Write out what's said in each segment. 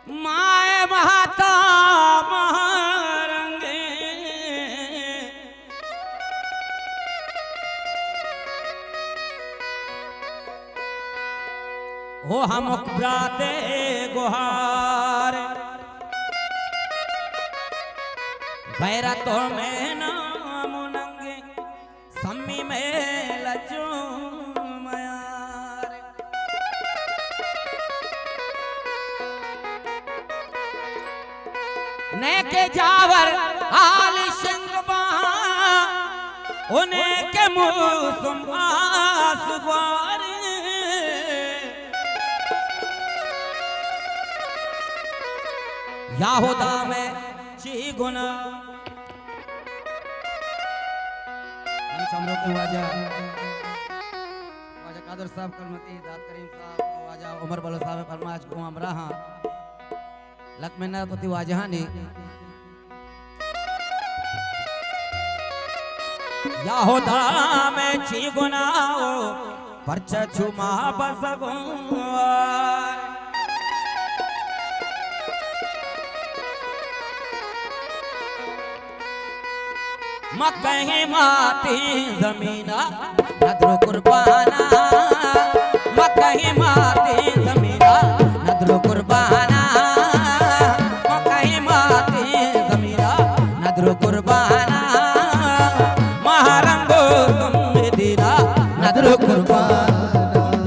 مائے ماتا مہارنگیں، ہو ہمک براتے گوہار، غیرت و مئے نام و ننگیں۔ سمی مئے لجو میار۔ نئے کہ جاور حالی شنگ باں، و نئے کہ موسم آسگوار۔ یا ہدا مئے چی گناہ۔ من چمروکیں واجہ، واجہ قادر صاحب کلمتی، داد کریم صاحب، واجہ عمر بلوچ صاحب فرمائش گوں ہمراہاں۔ لک منت وتی واجہانی۔ یا ہدا مئے چی گناہ، پرچا چو ما بزگوں۔ مکہیں ماتیں زمینا ندر و قربانا، مکہیں ماتیں زمینا ندر و قربانا، مکہیں ماتیں زمینا ندر و قربانا، مہرنگ و سمدینا ندر و قربانا،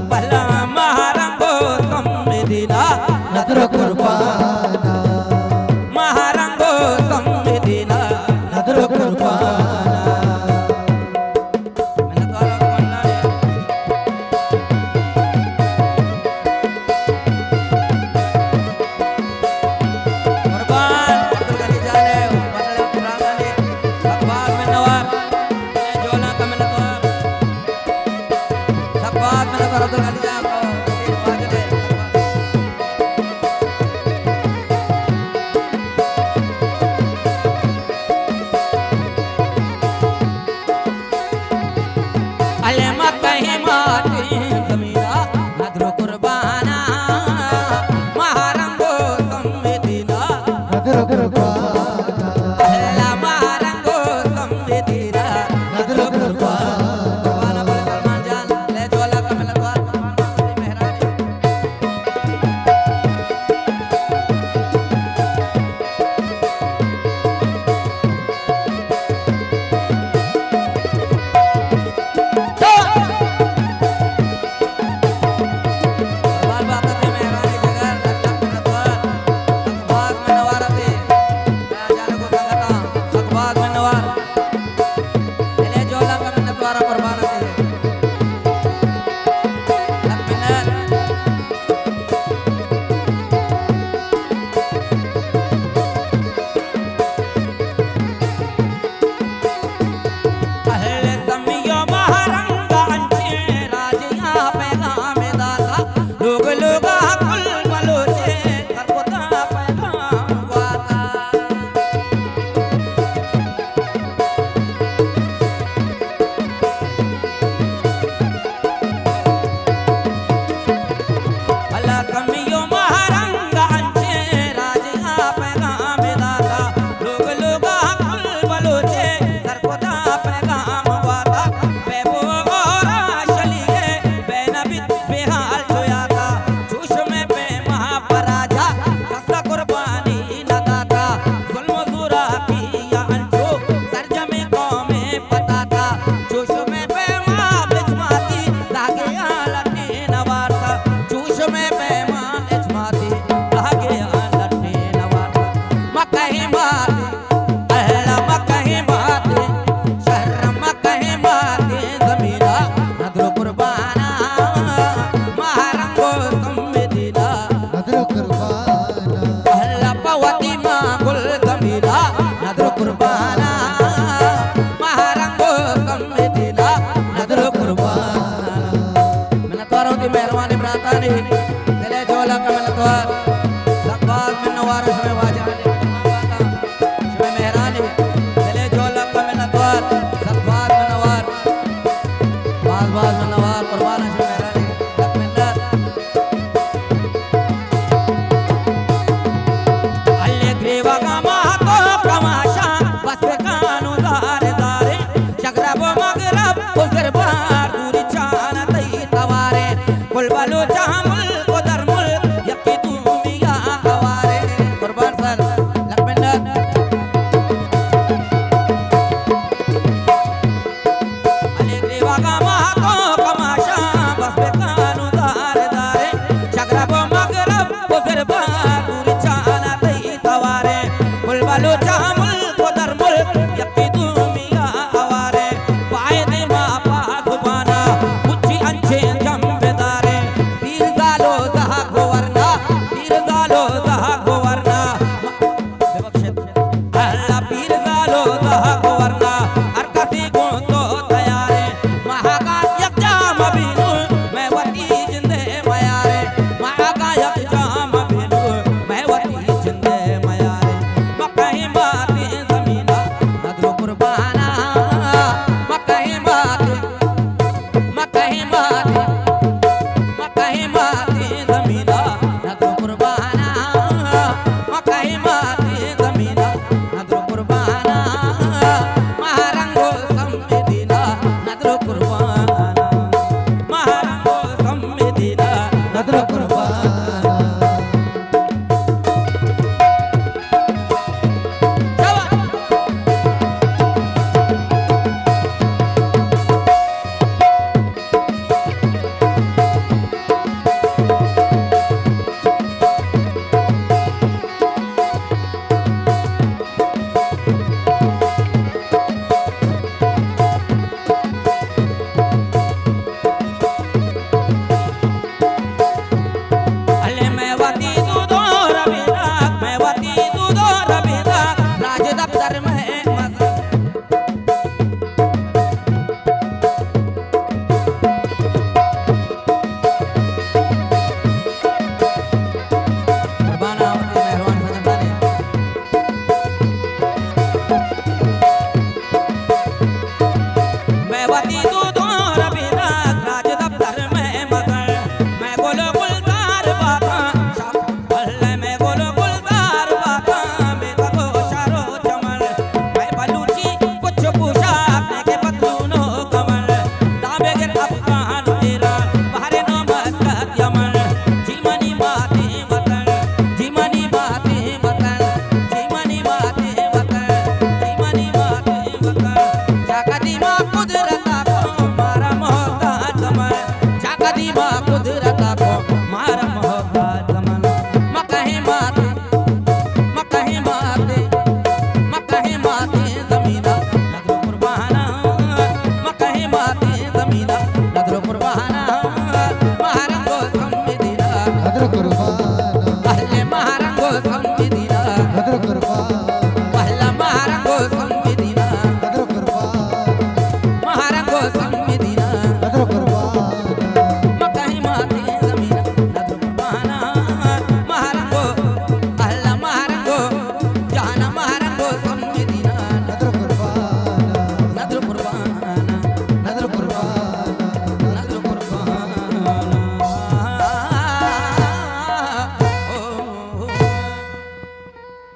بلا مہرنگ و سمدینا ندر و قربانا، مہرنگ و سمدینا ندر و قربانا۔ منتوار۔ قربان عبدالغنی جان ءِ، پٹل عمران خان ءِ، سک باز منتوار۔ جولاں کا منتوار۔ سک باز منتوار عبدالغنی جان ءِ۔ علم کہیں ماتیں زمینا ندر و قربانا، مہرنگ و سمدینا ندر و قربانا، اللہ مہرنگ و سمدینا ندر و قربانا۔ قربان بول سلمان جان، لے جولا کا منتوار، قربان بول مہرانی۔ اہل سمی و مہرنگ انچیں راجیا پیغام داتا، لوگ لوگا کل بلوچے سرپدا پیغام گواتا۔ اللہ سمی و مہرنگ انچیں راجیا پیغام داتا، لوگ لوگا کل بلوچے سرپدا پیغام گواتا۔ بے بو گورا شلیے بے نبی بے حال چویاتا، چوش میں بے مہا پراجا کسا قربانی نہ داتا، ظلم و زوراکی یا انچو سرجمیں قومے پتاتا، چوش میں پیما بچماتی زاگے آ لٹے نوارتا، چوش میں پیما اچماتی زاگے آ لٹے نوارتا۔ مکہیں ماتی، اہلا مکہیں ماتی، شہر مکہیں ماتی، زمینا ندر و قربانا، مہرنگ و سمدینا ندر و قربانا۔